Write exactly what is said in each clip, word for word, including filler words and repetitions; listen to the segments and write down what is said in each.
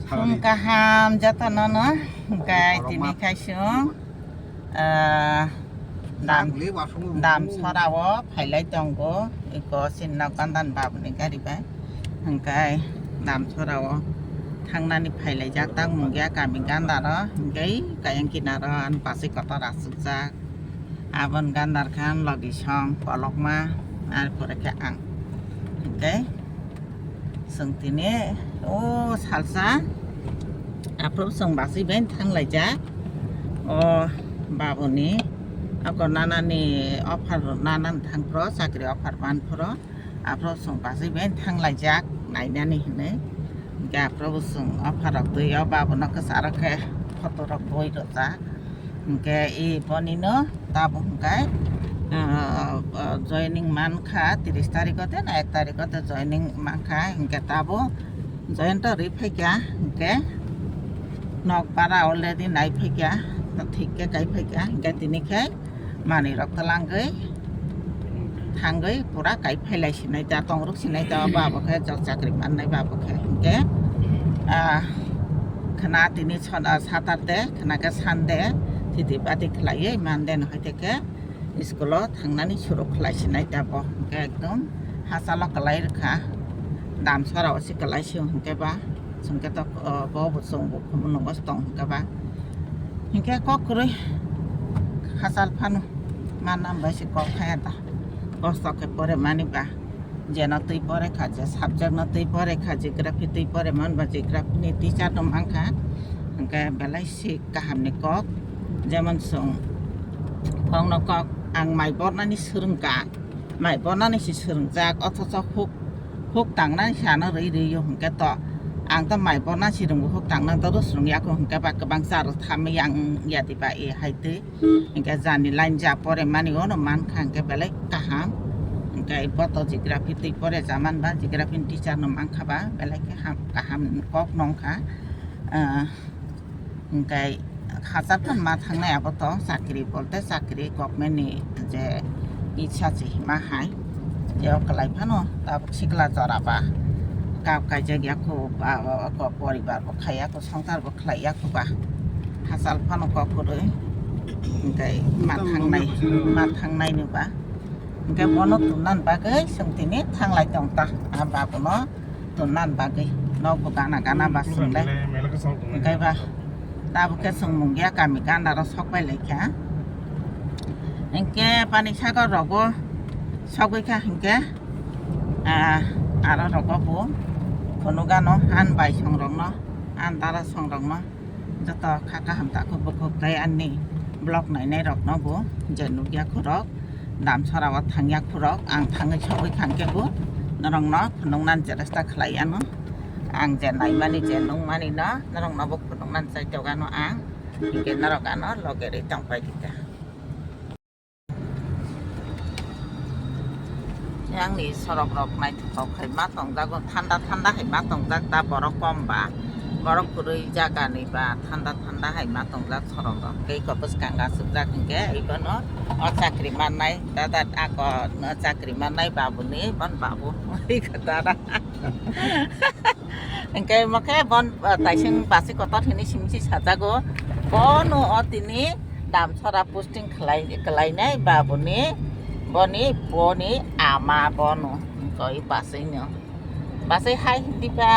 Phung kaham jotono no, hwnkhe tini khaisung, ah, dam, dam sora o phailai tongo, iko sinno Gandan babuni gari bai, hwnkhe dam sora o thangnani phailaijak tang mungya kami Gandaro, hwnkhe kayang kinaro ani bachai kotor achukjak, aboni Gandar khan logi song kolokma, ar pore khe ang, hwnkhe. Chwng tini o salsa aphuru chwng bachai bai thang laijak. O babuni ako nanani offer nanani thang phuru chakri offer man phuru aphuru chwng bachai bai thang laijak nainani hinwi. Hwnkhe aphuru bo chwng offer rok twi o babuno kwcharo khe photo rok bui rwjak. Hwnkhe i bonino tabuk hwnkhe, ah, ah, joining mankha tris tarikho de na ek tarikho de joining mankha, hwnkhe tabuk join to rwi phaikha, hwnkhe nok bara already nai phaikha, thik khe kai phaikha, hwnkhe tini khe manwi rok twlangwi thangwi pura kai phailai sinai ta, tongruk sinai ta, babo khe jok chakri mannai babo khe. Hwnkhe, ah, khna tini son-, ah, Saturday, khna khe Sunday, thiti bati khlaiwi Monday no hai khe school o thangnani suru khlai sinai ta bo. Hwnkhe ekdom hachalo kwlai rwkha, dam sora o se kwlai se hwnkhe ba. Chwng khe tok, o, bo bo chwng bo khumu nungo se tong hwnkhe ba. Hinkhe kok kwrwi hachal phano manna bai se kok phaiya ta. Kosto khe pore mani ba. Jeno twi pore kha, je subject no twi pore kha, geography twi pore man ba geography ni teacher no mankha. Hinkhe belai se kaham ni kok. Jemon chwng kok no kok ang mai bornani swrwngkha. Mai bornani se swrwngjak, othocho huk, huk tangnani se ano rwi rwi o hwnkhe to. Ang to mai borna se rwngo, huk tangna to rw swrwng ya kho hwnkhe ba kwbangsa rw thamwi yang ya diba e hai twi. Hwnkhe jani line ja pore mani ono mankha hwnkhe belai kaham. Hwnkhe bo to geography twi pore ja man ba, geography ni teacher no mankha ba belai khe ham, kaham kok nongkha. Ah, Hwnkhe hachal khe ma thangnai abo to chakri bolte chakri government ni je ichha se hima hai je o kwlai phano tabuk sikla jora ba kap kaijak ya kho ba, ba, ba, poribar bo khai ya kho songchar bo khlai ya kho ba hachal phano kok kwrwi hwnkhe ma thangnai ma thangnai ni ba hwnkhe bono tun nani bagwi chwng tini thanglai tong ta ah babono. Tun nan bagwi nokbo gana gana ba chwng le. Hwnkhe ba tabuk khe chwng mungya kami gana ro sok pai lai kha. Hwnkhe pani sago rogo sogwi kha hwnkhe, ah, aro rogo bo phunukgano han bai song rokno, han dara song rokno. Joto kha kaham takhuk bukhuk tei ani vlog nainai rokno bo je nukya khorok dam sora o thangya khorok ang thangwi sogwi khangkhe bo norokno phunuknani chesta khlai ano ang je naimani je nukmani no norokno bo phunuknani chaitokgano ang hwnkhe norok ano logerwi tongpai dikha. Yang ni sorok rok naithotok hai ma tongjago, thanda thanda hai ma tongjak ta, borok kom ba, borok kwrwi jaga ni ba, thanda thanda hai ma tongjak sorok rok. Tei kok bwskang aswkjak hinkhe ibono o chakri mannai dada, ako no chakri mannai babuni, bon babu, iko dada. Hwnkhe omo khe bon, ah, taising basi kotor hinwi simi se sajago. Bono o tini damsora posting khlai, khlainai babuni, boni, boni ama bono. Hwnkhe basi no. Basi hai hindi pa.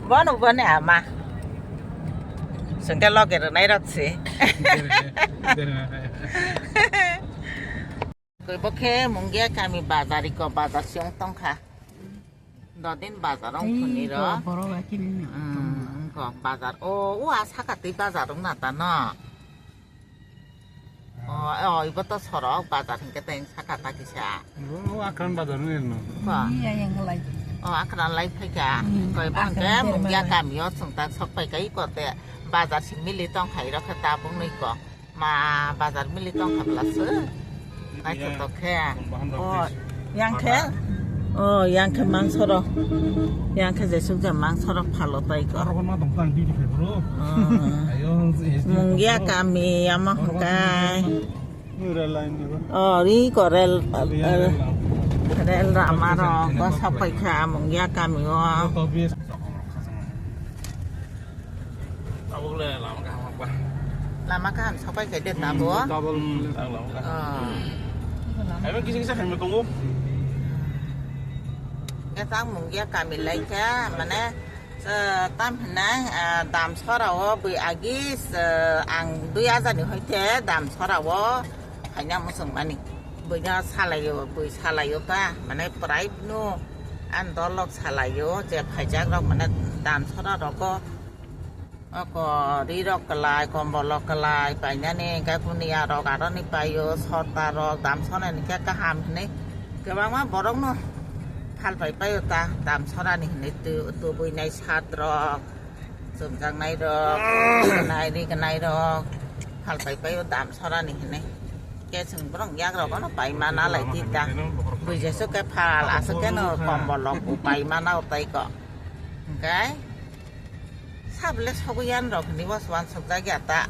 Bono boni ama. Sengke loge rwnai rok se. Bo khe Mungia kami bazar, iko bazar se wng tongkha. Dodin bazar wng thuni ro. Borok akini. Hmm, wngkha bazar. O, o a saka twi bazar wng na ta no. O, o, ibo to sorok bazar hinkhe tei wng saka ta kisa. Bo o Akran bazar wng no. Ba. Iya yang lai. O, Akran lai phaikha. Hmm, koi bang Akran khe Mungia kami o chwng ta sok paikha iko te bazar si mili tongkha iro khe ta bung no iko. Ma bazar mili tongkha bwlasa. Naithotok khe. O, yang khe? O, yang khe mangso rok. Yang khe jesuk je mangso rok phalo tai ko. Aro ma tong tang di di bro. Ayo, Mungia kami ama hwnkhe. Nura line ni ba. O, ri ko rel. Ri ko rel. Rel rama rok bo sok pai kha amung ya kami o. Tabuk le lama kaham ba. Lama kaham sok pai kha de tabo. Hmm, tabuk. Hmm, tang lama kaham. Oh. Ebe kisa kisa khaima tongo. Ya tang mung ya kami lai kha mane, eh, tam hinai, eh, Damsora o bui agi, eh, ang dui hajar ni hoite Damsora o phaina muchung mani. Buino salaio, bui salaio ta, mane prai no an dolok salaio, je phaijak rok mane Damsora rogo, oko ri rok kalai, kombol rok kalai, painani, hingke kuniya rok aroni paio, sota rok, Damsora ni khe kaham hinui kwbangma borok no phal pai paio ta, Damsora ni hinui tu-, tubui nai sat rok. Chumjaknai rok, nai rignai rok, phal pai pai o Damsora ni hinui. Khe chwng borok yak rok no pai mana lai di ta. Buijesu khe phal aswk khe no kombol rok bo pai mana o tai ko. Hingkai sabole sogwi yan rok hinui bo uansuk jak ya ta.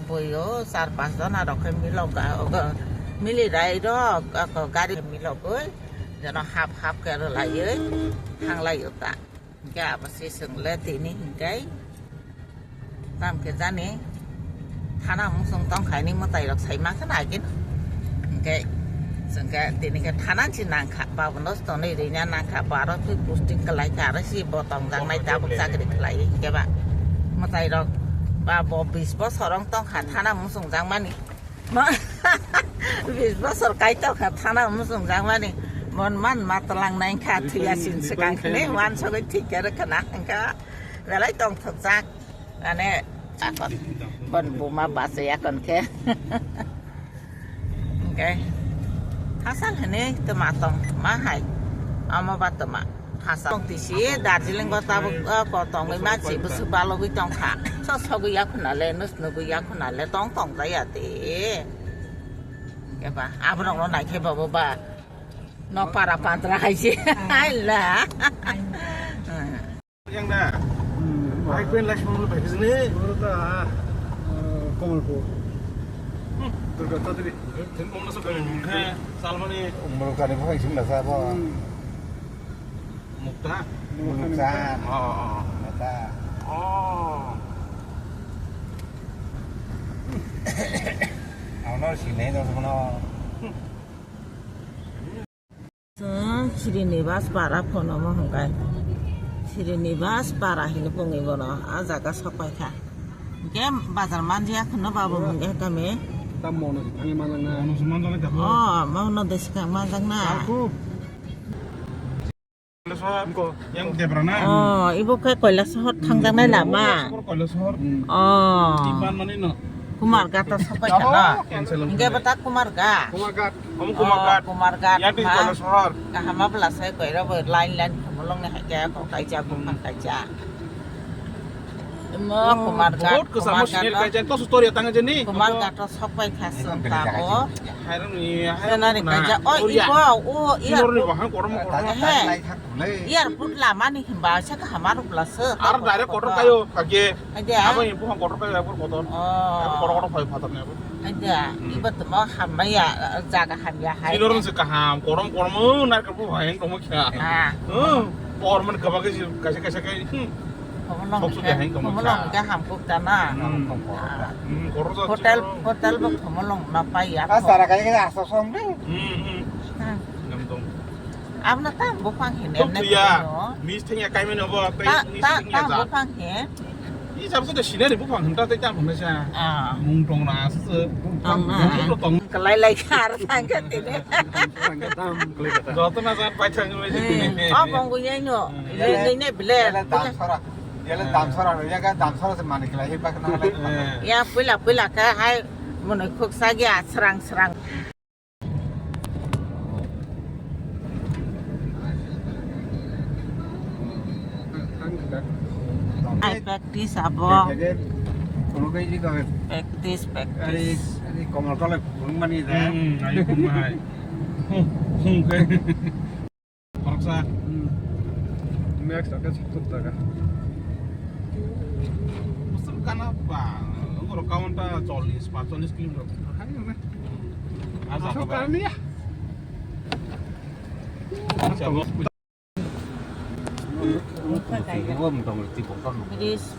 Bui o char pas jona rok khe milok ga, ogo mili rai rok, ako gari milogwi jono hap hap khe rwlaiwi thanglai o ta. Hingke abo se chwng le tini hingke tam khe jani thana mung chwng tong kha ni mwtai rok sai ma khe na agin hingke chwng khe tini khe thana si nang kha ba bono tonwi rwina nang kha ba aro twi posting kwlai kha aro si bo tong jak nai tabuk chakri khlai hingke ba mwtai rok ba bo bis bosor wng tong kha thana mung chwng jak mani. Ma-, bis bosor kaitor kha thana muchung jakmani. Mon man ma tlang nai kha thuya sin swkang khne wan sogwi thik khe rwkha na hwnkha. Belai tongthok jak. Mane akon bon buma bachai akon khe. Hwnkhe hasal hwnwi twma tong ma hai. Amo ba twma. Hasa tong tisi Darjeeling o tabuk, o, ko tongwi mansi bwswk balogwi tongkha. So sogwi yakhuna le, nus nugwi yakhuna le, tong tong jaya de. Keba, aborok no naikhe babo ba. Nok para pantra hai se. Hai la. Yang da. Hai pen last month bai bisne. Oro ta, eh, Kamalpur. Durga Chowdhury. Ten pon na sa pen. He, Salmani. Umrok kani phai sung na sa bo. Mukta? Mukta. Oh, oh, oh. Mukta. Oh. Ano sinai dong semono. Chwng Srinivas para phono mo hwnkhe. Srinivas para hinwi bungwi bono ah jaga sok pai kha. Hwnkhe bazar manjya khwno babu hwnkhe kami. Tam mono si thangwi manjakna. Mono si manjakna jago. Oh, mono de swkang manjakna. Aku. Kailasahar, yang Debra na? Oh, ibo khe Kailasahar thangjaknai lama. Kailasahar. Oh. Iban mani no. Kumarghat o sok pai kha no? Cancel. Hingke bata Kumarghat. Kumarghat. Om Kumarghat. Oh, Kumarghat. Yang di Kailasahar. Kahama bwla sai koi rabo line line khumulong ni hai khe kok kaijak buphang kaijak. Imo Kumarghat, Kumarghat. Bahut kwchamo senior kaijak to story tang jeni. Kumarghat o sok pai kha chwng ta o. Hairang ni, hairang Senari na. Kaijak. Oh, Korea. Ibo, o, iya. Noroni bahang korom korom. He. Airport lama ni himba se kaham arok bwla se. Ar direct kotor kayo kage. Aida. Abo ni buphang kotor kayo airport kotor. Oh. Airport kotor kotor phai phatar ni abo. Aida. Hmm. Ibo tamo hamya, jaga hamya hai. Sinor se kaham, korom korom, narkar buphang tongmo kya. Ah. Hmm. Korom ni kabage kaisa kaisa kai. Hmm. Khumulwng Boksu khe, khe hai tongma khumulwng kha. Khe hamkuk ta na. Hmm. Ah. Hmm, kotor jat Hotel, chikon. Hotel bo khumulwng no pai ya. Ah, sara kai kai asa som de. Hmm, hmm. Hmm. Ngam tong. Abna tam buphang hin Tok emne tuya. Kuno. Mis thengya kai mene bo, kai Ta, mis ta, thengya tam ja. Buphang hin. Ni jab ko de sinari buphang hin ta tai tam hin sa. Ah. Mung tong na se. Tong na. Mung to tong. Kalai lai khar thang ka tine. Joto na jan pai thang me. Hmm. Oh, bong gu yai no. Hmm. Yai, yai ne bile. Yale dam sora. Yale dam sora ro, yaga dam sora se mani kla hi bakna lai. Eh. Ya puila puila ka hai mono khuk sa gya srang srang. Hai practice abo. Kono kai ji ka. Practice, Ari, practice. Ari komal kala kurung mani da. Hmm, ayo kumai. Hung, hung kai. Khoroksa. Hmm. Max ta khe sottor taka. Bwswk gana ba, borok kaunta chollish, paanchchollish kilometer. Hai, mane. Aswk kaunta ya. Bridge,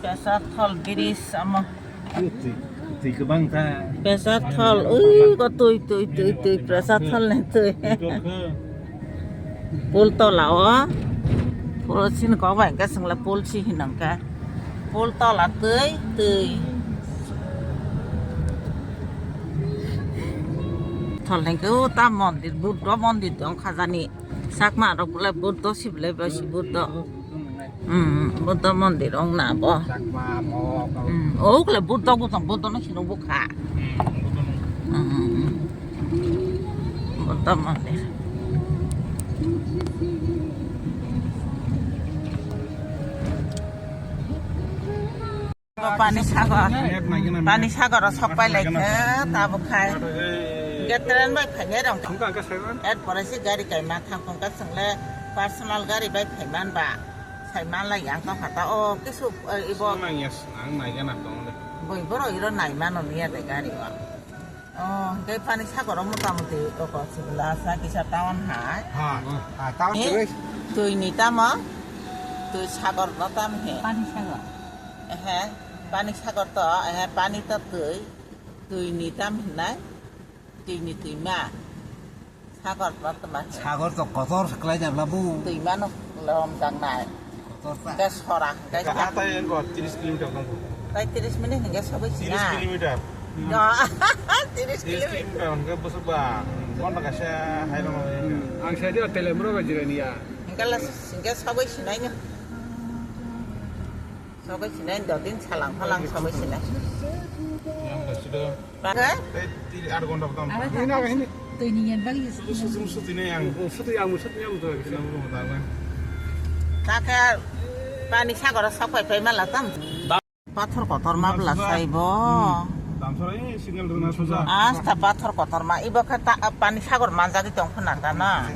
Pesar Thol bridge, amo. Twi, twi kwbang ta. Pesar Thol, ui, ko twi, twi, twi, twi, Pesar Thol ni twi. Pul tola o. Pul sini kok bai hwnkhe chwng le pul si hino hwnkhe. Pul tola twi, twi. Thol hwnkhe o ta mondir, Buddha mondir tong khajani. Chakma rok le Buddha si le ba si Buddha. Hmm, Buddha mondir ong na bo. Hmm, o kle Buddha, Buddha, Buddha no sino bukha. Hmm, Buddha mondir. Pani Sagar, Pani Sagar o sok pai lai khe, tabuk khai. Ge train bai phainai rong. Erpore se gari kaima thang thang ka chwng le personal gari bai phaiman ba. Sai man lai yang tong kha ta o kisu, eh, ibo. Nang ya, ang nai gana tong le. Boi boro iro nai mano niya de gari o. Oh, hwnkhe Pani Sagar o mota moti oko chwla sa kisa town hai. Ha, ha, town. Eh, chwla. Twi ni tamo? Twi Sagar no tam he? Pani Sagar. Ehe, Pani Sagar to, ehe, pani to twi. Twi ni tam hinai? Twi ni twima. Sagar no tama he? Sagar to kotor se kwlai jabla bu. Twima no lom jang nai. Kotor ta. Hwnkhe sora, hwnkhe. Hata yang ko tiris kilometer tong. Tai tiris minute hwnkhe sogwi sina. Tiris kilometer. No, tiris kilometer. Tiris kilometer hwnkhe bwswk ba. Gonta kaisa hai rw. Ang sai dia tele muro ba jirani ya. Hwnkhe la, hwnkhe sogwi sinai no. Sogwi sinai, dodin salang phalang sogwi sinai. Yang dah sudah. Bagai? Tei tiri aat ghonta bwtang. Ini apa ini? Twi ni yen bagi. Susu, susu, susu ini yang. Oh, susu yang, susu yang betul. Ini yang betul, betul. Takhe Pani Sagar o sok pai pai mala tam. Pathor kotor ma bwla sai bo. Damsara ini single rwna suja. Asta pathor kotor ma. Ibo khe ta, Pani Sagar manjagwi tong khna ta na.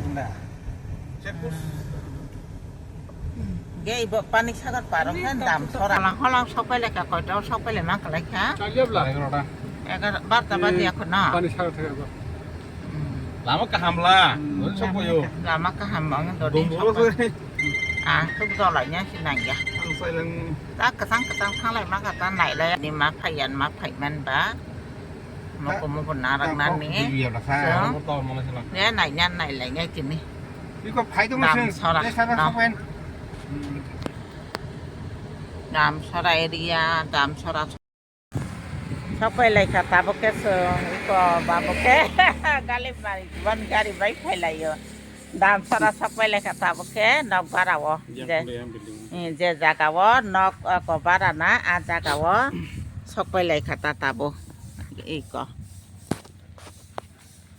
Check post. Ge ibo Pani Sagar paro khe Damsara. Holang holang sok pai lai kha, koita o sok pai lai ma kha lai kha? Egarota. Egar-, barta baji ya kho na. Pani Sagar thai ba. Hmm. Lama kaham la. Hmm. Sok payo. Lama kaham ang dodin sok pai. Ah, thuk dolai nya si nang ya. Ang sai lang. Ta kwchang kwchang thang lai ma kha ta nai lai ni ma phai yan ma phai man ba. Moko moko narak nani. Motor mana sila. Ya nai nya nai lai nya kini. Iko phai tongma se. Damsara. Tei sara no. Sok pen. Damsara area, Damsara. Sok pai lai kha tabuk khe chwng iko babuk khe gali bai, ban gari bai phai lai o. Damsara sok pai lai kha tabuk khe nok bara o. Je, eh, je jaga o nok, eh, ko bara na, a jaga o sok pai lai kha ta tabuk iko.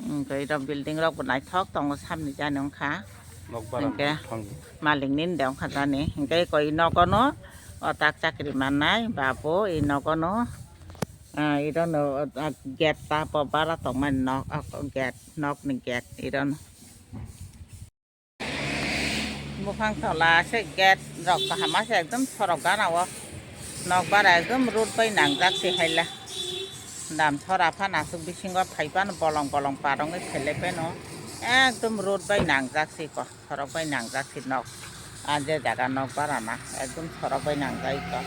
Hwnkhe iro building rok bo naithok tongo, samni jani wngkha. Nok bara hwnkhe thang. Malik nini de wngkha jani. Hwnkhe koi nogo no o tak chakri mannai babu, i nogo no, ah, iro no, ah, gate ta bo bara tongmani nok, ah, gate, nok ni gate iro no. Buphang tola se gate rok kaham se ekdom sorok gana o. Nok bara ekdom road bai nangjak se haila. Damsara phano aswk bisingo phai phano bolong bolong par wngwi phailai phano ekdom road bai nangjak se ko, sorok bai nangjak se nok. Ah, je jaga nok bara na ekdom sorok bai nangjak ko.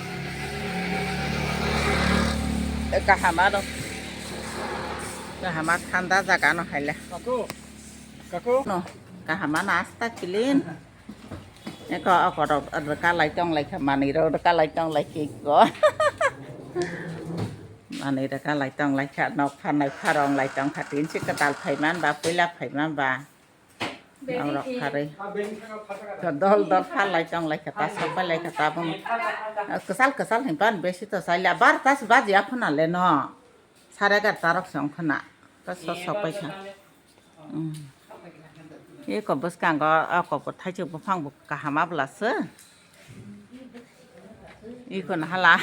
Kaham aro. Kaham a thanda jaga no haila. Kaku. Kaku. No, kaham ano asta clean. Eko okorok rwka lai tong lai kha, manwi rok rwka lai tong lai kha eko. Manwi rwka lai tong lai kha, nok pharnai pharong lai tong kha, tin si kwtal phaiman ba, puila phaiman ba. Nok rok pharwi. Dol dol phar lai tong lai kha, ta sok pai lai kha, ta bung. Kwchal kwchal hinpan besi to saila, bar ta si baji aphuna le no. Sare egarta rok se wng khwna. Ta sok sok pai kha. Hmm. Eko bwskango, oko bo thaisuk buphang bo kaham abla se. Eko nahala.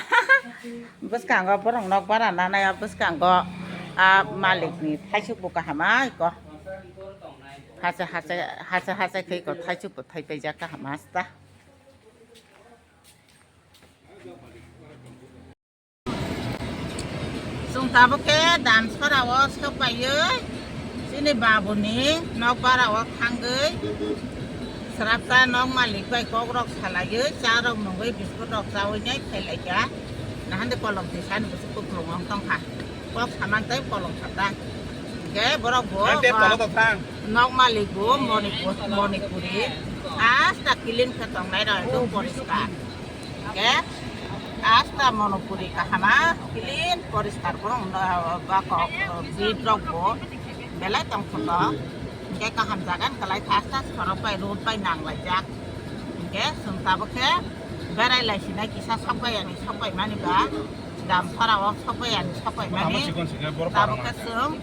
Bwskango borok nok bara nanai, bwskango a malik ni thaisuk bo kaham ai ko. Hacha hacha, hacha hacha khe ko thaisuk bo thai paijak kaham asta. Chwng tabuk khe Damsara o sok paiwi chini babuni nok bara o thangwi Srapta nok malik bai kok rok salaiwi, cha rok nungwi, biskut rok chawi nai phailaikha. Nahande kolom tisani busu kuplung wng tongkha. Kok saman tei kolom sata. Hingke borok bo Ang tep tolo tok thang. Nok malik bo Manipur, Manipuri. Asta clean khe tongnai rok ekdom poriskar. Hingke asta Manipuri kahama clean poriskar borok no ba kok bit rok bo belai tongthogo. Hingke kaham jaga ni kwlai kha, asta sorok bai road bai nang laijak. Hingke chwng tabuk khe berai lai sinai kisa sok bai ani sok bai mani ba. Damsara o sok bai ani sok bai mani. Tabuk khe chwng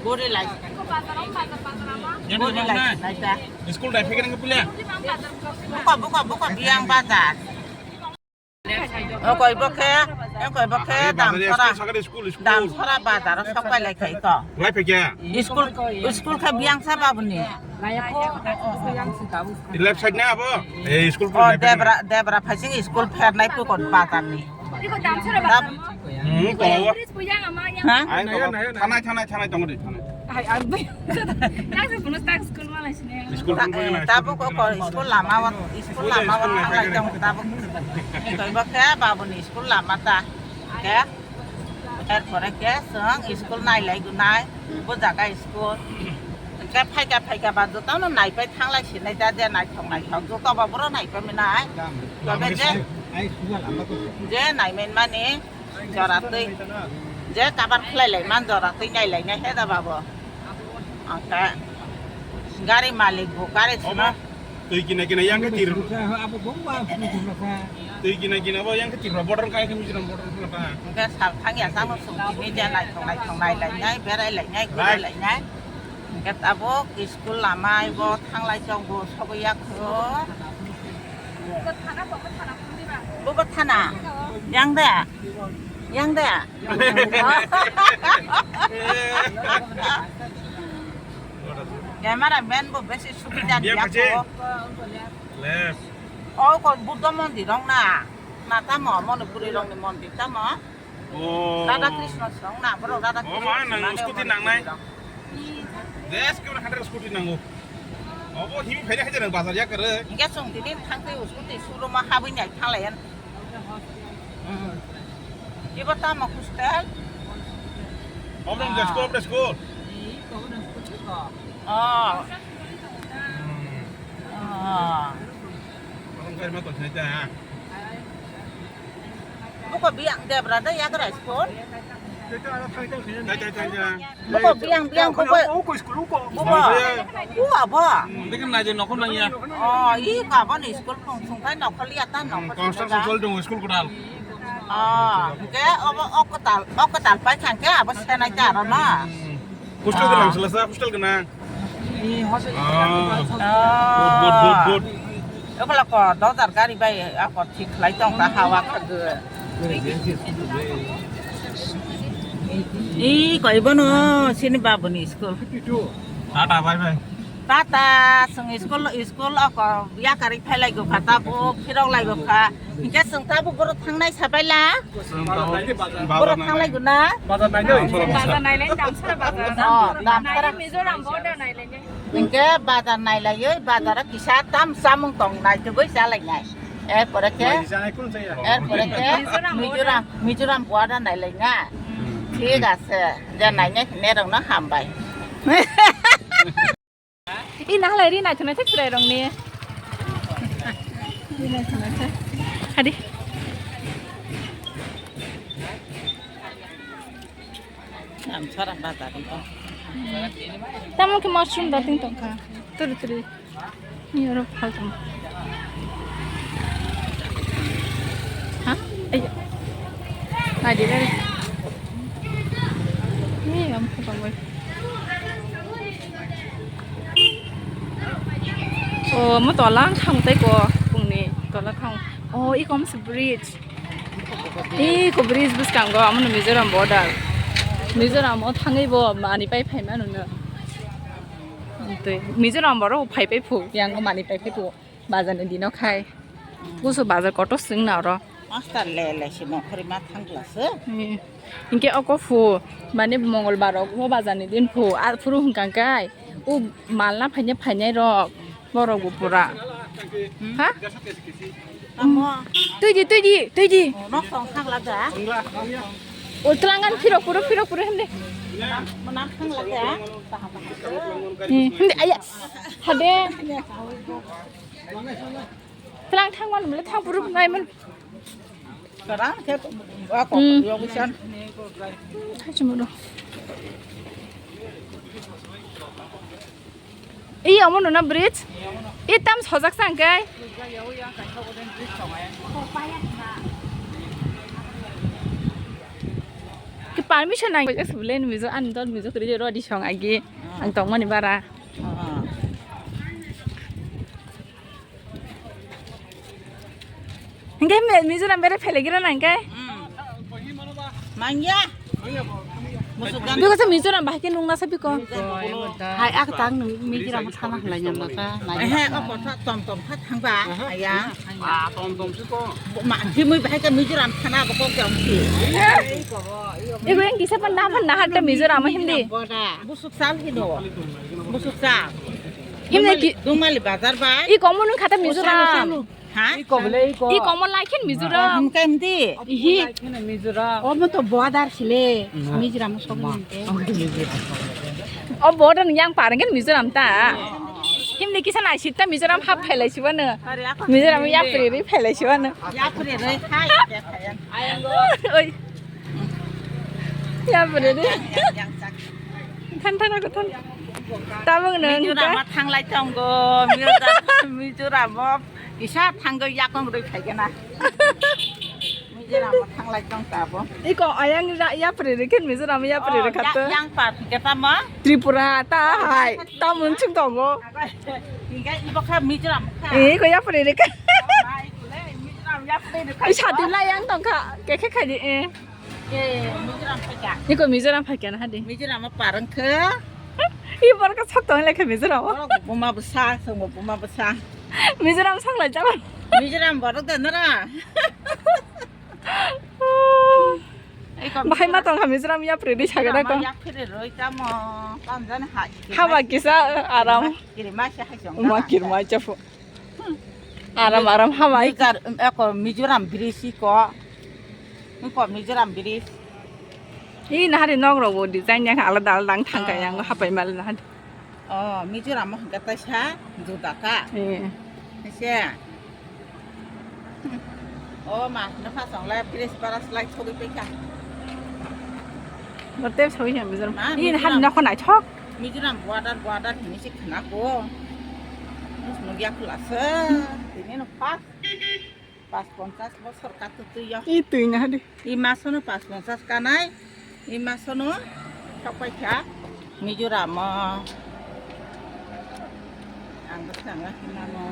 gori lai. Gori lai sinai ta. School dai phegena pulia. Buka, buka, buka, biyang bazar. Oi koi bo khe, oi koi bo khe Damsara, Damsara bazar o sok pai lai khai to. Lai phai kya? School, school khe biyang sa babuni. Left side na abo? Eh, school. Oh, Debra, Debra phai sing school pher nai pu kon bazar ni. Hmm, to. Ha? Ai to. Thanai, thanai, thanai tong di, thanai. Hai, ang bai. Yang se puno tak school ma lai sini. School. Tabuk ko school lama wan, school lama wan thang lai tong tabuk. Koi bo khe babuni school lama ta. Khe. Er pore khe chwng school nai lai gunai. Bo jaga school. Khe phaika phaika ba jotono nai pai thang lai sinai ta je nai thong nai thong joto ba boro nai pai minai. Tobe je, je nai men mani. Jora twi je kabar khlai lai man, jora twi nai lai nai he da babo. Angka gari malik bo gari sima. Twi kina kina yang ke tir. Twi kina kina bo yang ke tir border kai ke Mizoram border khlai ta. Angka sal thang ya sang sung tini je nai thong nai thong nai lai nai, berai lai nai, guri lai nai. Hingke tabuk school lama ibo thanglai chong bo sogwi ya kho. Bubo thana. Yang de? Yang de? Camera man bo besi subida dia kho. Left. Oh, ko Buddha mondir rok na. Na tamo, Manipuri rok ni mondir tamo. Oh. Radha Krishna song na, bro, Radha Krishna. Oh, ma, nang scooty nang nai. Des ke hundred scooty nango. Obo himi phaida hajar nang bazar ya kare. Hingke song tini thang tei scooty showroom ma habwi nai thang lai. Hmm. Ibo tamo hostel? Obo nang school, obo school. Oh. Hmm. Oh. Obo gari ma tong sinai ta. Buko biyang debra da yagra school. Buko biyang biyang buko. Buko. Buko abo. Dekin naje nokol nangya. Oh, i ka abo ni school pung sung kai nokol ya ta nokol. Construction sol dong school kodal. Oh, ke abo okotal okotal pai khang ke abo senai ta aro na. Hostel gwnang sila sa hostel gwnang. Ah. Good, good, good, good. Obola ko dozar gari bai ako thik khlai tong ta hawa khagwi. I koi bono sini babuni school. Tata bye bye. Tata sung school school ako yakari phailai go kha tabuk phirok lai go kha. Hingke sung tabuk boro thangnai sabaila. Boro thanglai go na. Bazar nailai, Damsara bazar. Oh, Damsara. Mizoram border nailai. Hingke bazar nailaiwi, bazar kisa tam samung tong naitugwi chalainai. Erpore khe, erpore khe Mizoram, Mizoram border nailaina. Thik ase, je nainai hwnwi rokno hambai. I nahalai ri naithok naithok chwrai rokni. Ri naithok naithok. Hadi. Damsara bazar ni. Tamo khe mushroom da ting tongkha. Turi turi. Ni oro phaltong. Ha? Ai. Nai di dai. Ni am phaltong bai. O mo tola ang thang tai ko pungni tola thang. O i kom se bridge. Iko bridge bwskango amo no Mizoram border. Mizoram o thangwi bo mani pai phai manu no. Tei Mizoram borok phai pai phu, yang o mani pai pai phu. Bazar ni dino khai. Kusu bazar kotor sing na oro. Master le le si nokhori ma thang glass. Hinkhe oko phu, mane mongol bar rok o bazar ni din phu, a phuru hwnkha kai. O mal na phainai phainai rok. Borok bo pura. Ha? Tamo. Twi di, twi di, twi di. Oh, nok tong khak lada. O tlangan phirok puro, phirok puro hende. Manak khang lada. Taham. Eh, hende aya. Hade. Tlang thang man mele thang puro nai man. Karang khe ba kok Hmm. Yo bisan. Thachumuro. Iya, omo nuna bridge. Itam sojak sangkai. Ke permission nang. Bole mijo an dol mijo kri ro di song agi. Ang tong mani bara. Ah. Hingke me-, Mizoram bere phelegira nang ke? Hmm. Mangya. Musuk gan. Biko se Mizoram bahai ke nung nasa biko. Hai, ak tang nung Mizoram thana halai nyam naka. Ehe, o kotha tom tom kha thangba. Aya. Ah, tom tom si ko. Ma, jimui bahai ke Mizoram thana bo kok jam si. Ego yang kisa pan nahan nahan te Mizoram hindi. Boda. Busuk sal hino. Busuk sal. Himne ki Dumali bazar bai. I komo nung khata Mizoram. Ha? Iko bole iko. I komo lai khen Mizoram. Hum kai mdi. Ihi. Mizoram. O mo to border sile. Mizoram sok mante. O border yang parang kan Mizoram ta. Himne kisa nai sita Mizoram hap phailai sibana. Mizoram ya preri phailai sibana. Ya preri khai. Oi. Ya preri. Yang sak. Than than aku than. Tabung nang Mizoram ka? Thanglai tongo. Mizoram, Mizoram kisa thanggo yakong roi phaigena. Mizoram thanglai tong tabo. Iko ayang ya preri ken Mizoram ya preri khato. Yang par kita ma? Tripura ta hai. Tamun chung tongo. Iga ibo kha Mizoram kha. Eh, ko ya preri ka. Mizoram ya preri kha. Sati lai yang tong kha. Ke khe khai di eh. Ke Mizoram phaikha. Niko Mizoram phaikha na hadi. Mizoram ma parang khe. I borok ka sat tong lekha Mizoram. Borok buma bwsa, songbo buma bwsa. Mizoram sang lai jabo. Mizoram borok da nara. Bahai ma tong kha Mizoram ya predi saga da ko. Ya predi roi tamo. Kam jani ha. Haba kisa aram. Kiri ma se hai jong. Ma kiri ma chafu. Aram aram hamai. Mizoram, eko Mizoram bridge iko. Iko Mizoram bridge. I nahari nok rok bo design yang alada alada ang thang kaya ang hapai mal nahari. Oh, Mizoram mo hingka taisa juda ka. Eh. Taisa. Oh, ma, na pa song lai bridge para slide thogwi peka. Bote soi ya Mizoram. Ma, ini Mizoram. Hai nokho naithok. Mizoram border, border hini se khna ko. Nugya khula se. Tini no pas, pas ponchas bosor ka tu tu yo. I tui na hadi. I maso no pas ponchas kanai. I maso no sok pai kha. Mizoram mo. Ang bwskango hinano.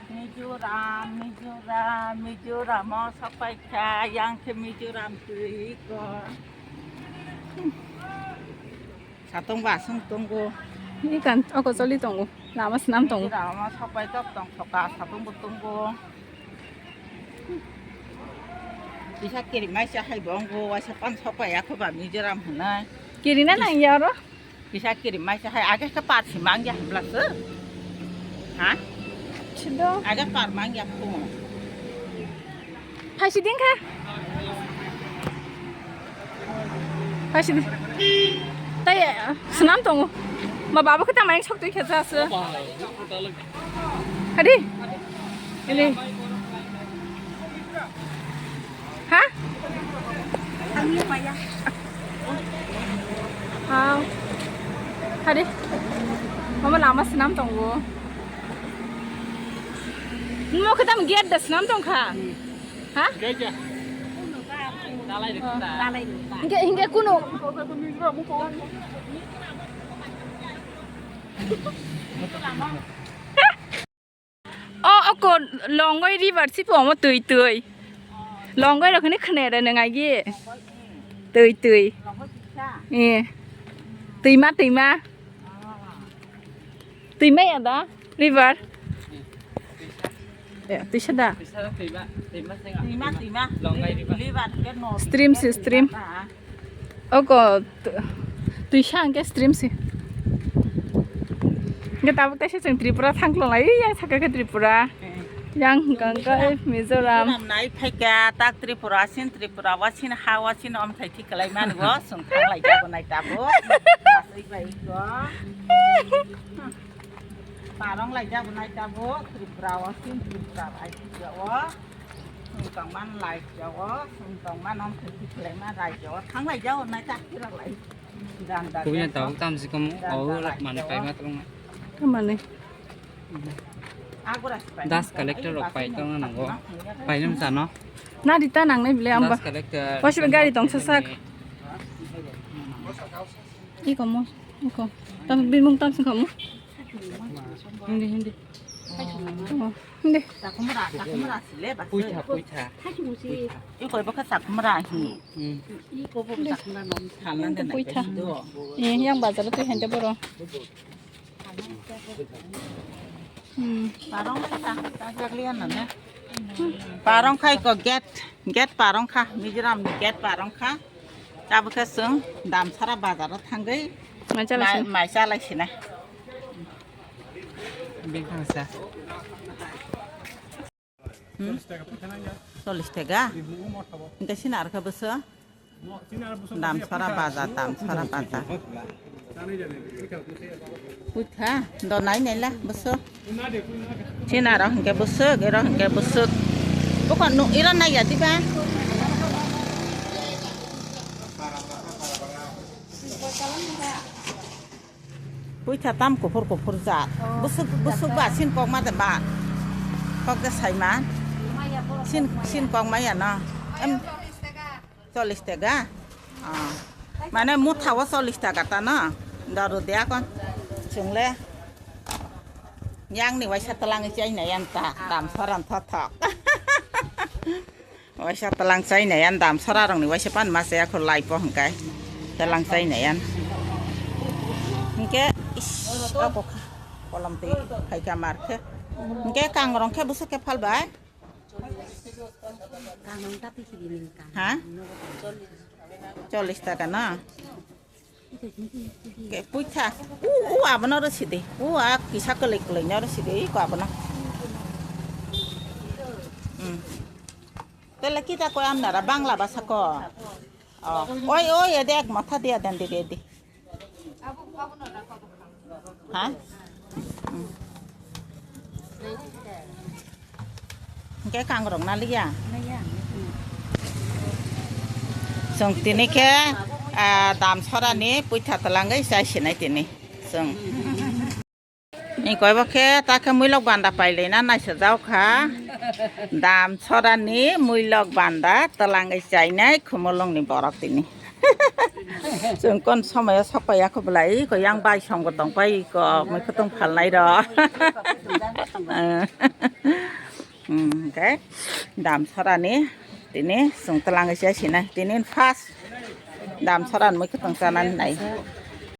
Mizoram, Mizoram, Mizoram o sapai kha, yang khe Mizoram twi ko. Satong basong tongo. Ni kan oko choli tongo. Lama swnam tongo. Mizoram o sapai tok tong thoka, satong bo tongo. Kisa kiri mai sa hai bongo, waisa pan sapai ya kho ba Mizoram hwnai. Kiri na nang ya oro? Kisa kiri mai sa hai, age ka par si mang ya bla se. Ha? Chido. Age par mang ya ko. Phaisi ding kha. Phaisi ding. Tai, eh, swnam tongo. Ma baba khe tamo yang sok twi khe ja se. Hadi. Ini. Ha? Ha. Hadi. Mama lama swnam tongo. Mo khe tam gate da swnam tong kha. Ha? Hingke, hingke kuno. O, oko Longoi river sipo omo twi twi. Longoi rok hwnwi khne re nang agi. Twi twi. Eh. Twima, twima. Twima ya da? River. Eh, twisa da? Twima, twima. Stream si, stream. Oko t-, twisa hwnkhe stream se. Hingke tabuk teisa chwng Tripura thangkhlong lai, yang saka khe Tripura. Yang hingka hingka Mizoram. Mizoram nai phaikha, tak Tripura sin, Tripura wasin, ha wasin, om thai thik khlai man go, chwng thang lai jago nai tabuk. Asai bai go. Parong lai jago nai tabuk, Tripura wasin, Tripura bai jago. Chwng tongman lai jago, chwng tongman om thai thik khlai man rai jago, thang lai jago nai tak Tripura lai. Kuya tabuk tamsi kamu, oh, mani paima tulung. Kamani? Das collector rok pai tongna nango. Painam sano. Na rita nangnai bile amba. Das collector. Wasiba gari tong sasak. Iko mo, iko. Tam bimung tam sing kamu. Hindi, hindi. Oh, hindi. Puitha, puitha. Iko ibo khe chakmara hi. Hmm. Iko bo chakmara nom. Hindi puitha. Eh, yang bazar tu hende boro. Hmm. Parong khai ta, ta jagli anna ne. Parong khai ko gate, gate parong kha, Mizoram ni gate parong kha. Tabuk khe chwng Damsara bazar o thangwi mai chalai sina. Bini thangsa. Hmm? Chollish taka? Hingke sini arokhe bwswk? Damsara baja, Damsara baja. Puitha, do nai nai la bwswk. Sini aro hingke bwswk, ero hingke bwswk. Buko nuk iro nai ya diba? Puitha tam kuphur kuphur jat. Oh, bwswk, bwswk ba sin kok ma de ba. Kok de sai ma. Maya borok sin, kok maya. Sin kok ma ya no. Em, chollish taka. Oh. Mane mutha o chollish taka ta no. Daru de akon. Chwngle. Yang ni waisa twlang chai na yan ta. Damsara thok thok. Waisa twlang chai nai yan Damsara rok ni waisa pan ma chaya kho lai po hingkai twlang chai nai yan. Hingke is abo kha kolom twi phaikha mar khe. Hingke kangrong khe bwswk khe phalbai. Ha? Chollish taka na. Ke puitha. U, u abono ro sidi. U a kisa kwlwi kwlwi no ro sidi. Iko abono. Hmm. Tele kita koi amnara Bangla basa ko. Oh. Oi, oi, ede ek matha dia dan di, di. Ha? Hmm. Hingke kangrok naliya? Chwng tini khe, ah, Damsara ni puitha twlangwi chai sinai tini. Chwng. Ni koibo khe ta khe muilok banda pailai na naisajak kha. Damsara ni muilok banda twlangwi chainai Khumulwng ni borok tini. Chwng kon somoyo sok paiya kho belai, ko yang bai song bo tong pai ko, mui khutung phalnai rok. Hmm, hingke Damsara ni tini chwng twlangwi chai sinai. Tini first Damsara ni mui khutung chanani nai.